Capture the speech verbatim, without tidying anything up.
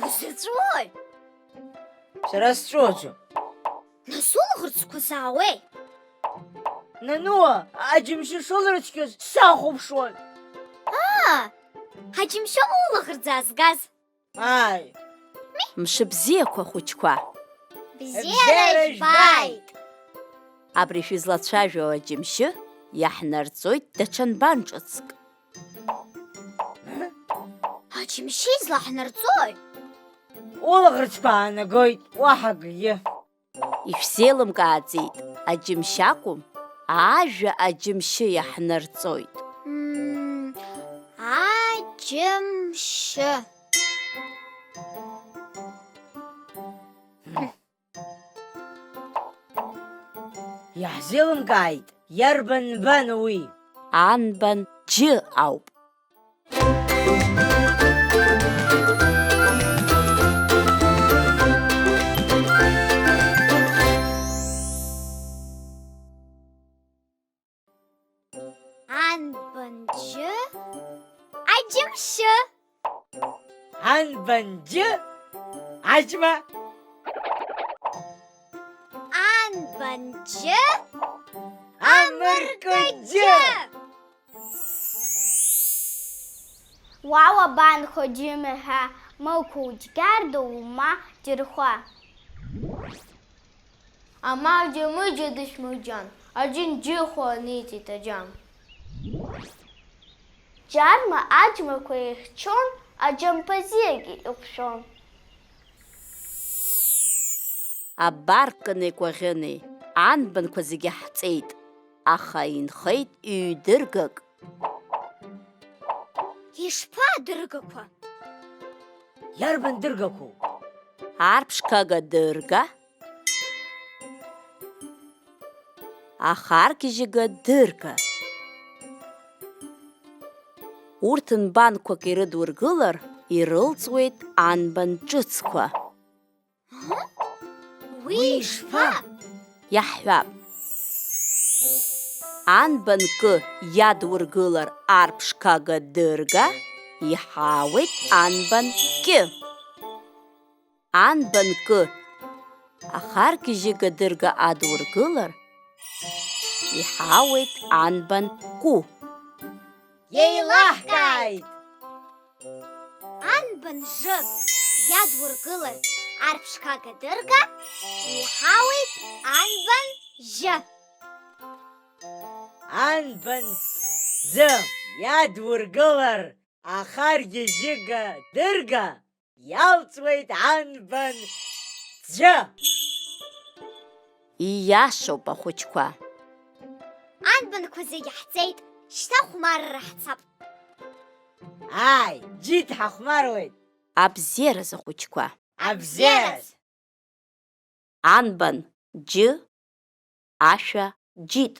Узыҵәуои? Сара сҵәуаӡом. Нас улаӷырӡқәа заауеи? Нану, аџьымшьы шылрыцқьоз сахәаԥшуан. Аа, аџьымшьы улаӷырӡ аазгаз. Ааи. Мшыбзиақәа, хәыҷқәа. Бзиара жәбааит! Абри шәызлацәажәо аџьымшьы иаҳнарҵоит даҽа нбан ҿыцк. Аџьымшьы излаҳнарҵои? Улаӷырӡқәа аанагоит, уаҳа акгьы. Ишәзеилымкааӡеит, аџьымшь акәым, ажәа аџьымшьы иаҳнарҵоит. Мм, аџьымшьы. Иаҳзеилымкааит, иарбан нбан уи? Анбан џьы ауп. Анбан џьы? Аџьымшьы. Анбан џьы? Аџьма. Анбан џьы? Амыркыџьы. Уа уабанхо, џьымҳәа, мықә уџьгьарда ума џьырхәа. Амал џьамыџьа дышәмырџьан, аџьынџьыхәа аниҵеит аџьам. Џьарма аџьмақәа еихьчон, аџьампазиагьы ихәшәон. Абаркканеи гәаӷьынеи, анбанқәа зегьы ҳҵеит, аха инхеит ҩдыргак. Ишԥа адыргақәа? Иарбан дыргақәоу? Арԥшқага дырга, ахаргьежьыга дырга. Урҭ нбанқәак ирыдургылар, ирылҵуеит анбан ҿыцқәа. Уи ишԥа? Иаҳҳәап. Анбан кы иадургылар арԥшқага дырга, иҳауеит анбан кьы. Анбан кы ахаргьежьыга дырга адургылар, иҳауеит анбан кәы. Еилаҳкааит! Анбан жы иадургылар арԥшқага дырга, иҳауеит анбан жьы. Анбан зы иадургылар ахаргьежьыга дырга, иалҵуеит анбан ӡәы. Ииашоуп, ахәыҷқәа. Анбанқәа зегь ҳҵеит, шьҭа хәмарра ҳцап. Ааи, џьит ҳахәмаруеит. Абзиараз, ахәыҷқәа. Абзиараз. Анбан џьы ашәа џьит.